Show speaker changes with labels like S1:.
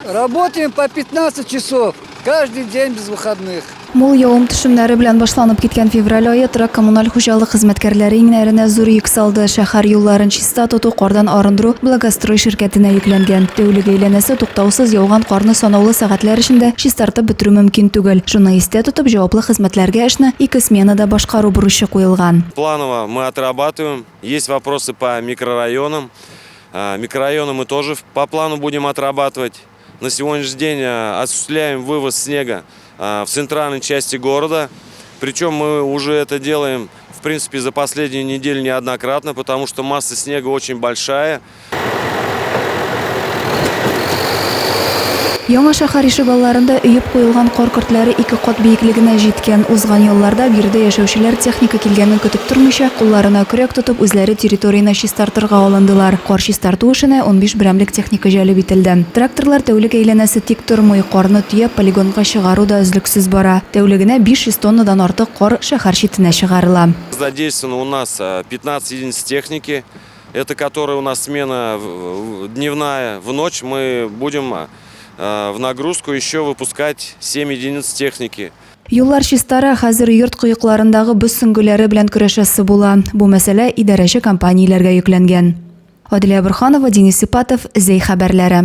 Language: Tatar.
S1: Работаем по 15 часов, каждый день без выходных.
S2: Мул явым-төшемнәре белән башланып киткән февраль ае торак-коммуналь хуҗалык хезмәткәрләре иңнәренә зур йөк салды. Шәһәр юлларын чиста тоту, кардан арындыру Благострой ширкәтенә йөкләнгән. Тәүлек әйләнәсе туктаусыз яуган карны санаулы сәгатьләр эчендә чистартып бетерү мөмкин түгел. Шуны истә тотып, җаваплы хезмәтләргә эшне ике сменада башкару бурычы куелган.
S3: Планово мы отрабатываем. Есть вопросы по микрорайонам. Микрорайоны мы тоже по плану будем отрабатывать. На сегодняшний день осуществляем вывоз снега в центральной части города. Причем мы уже это делаем, в принципе, за последнюю неделю неоднократно, потому что масса снега очень большая.
S2: Яңа шәһәр ишегалларында өеп куелган кар көртләре ике кат биеклегенә җиткән. Узган ялларда биредә яшәүчеләр техника килгәнен көтеп тормыйча, кулларына көрәк тотып, үзләре территорияне чистартырга алындылар. Кар чистарту эшенә 15 берәмлек техника җәлеп ителде. Тракторлар тәүлек әйләнәсе тик тормый, карны төяп полигонга чыгару да өзлексез бара. Тәүлегенә 500 тоннадан артык кар шәһәр читенә чыгарыла.
S3: Задействовано у нас 15 единиц техники. Это которая у нас смена дневная, в ночь мы будем в нагрузку еще выпускать 7 единиц техники.
S2: Юллар чистара, хәзер йорт кыекларындагы боз сөңгеләре белән көрәшәсе була. Бу мәсьәлә идарәче компанияләргә йөкләнгән. Аделя Борһанова, Денис Сипатов, Зәй хәбәрләре.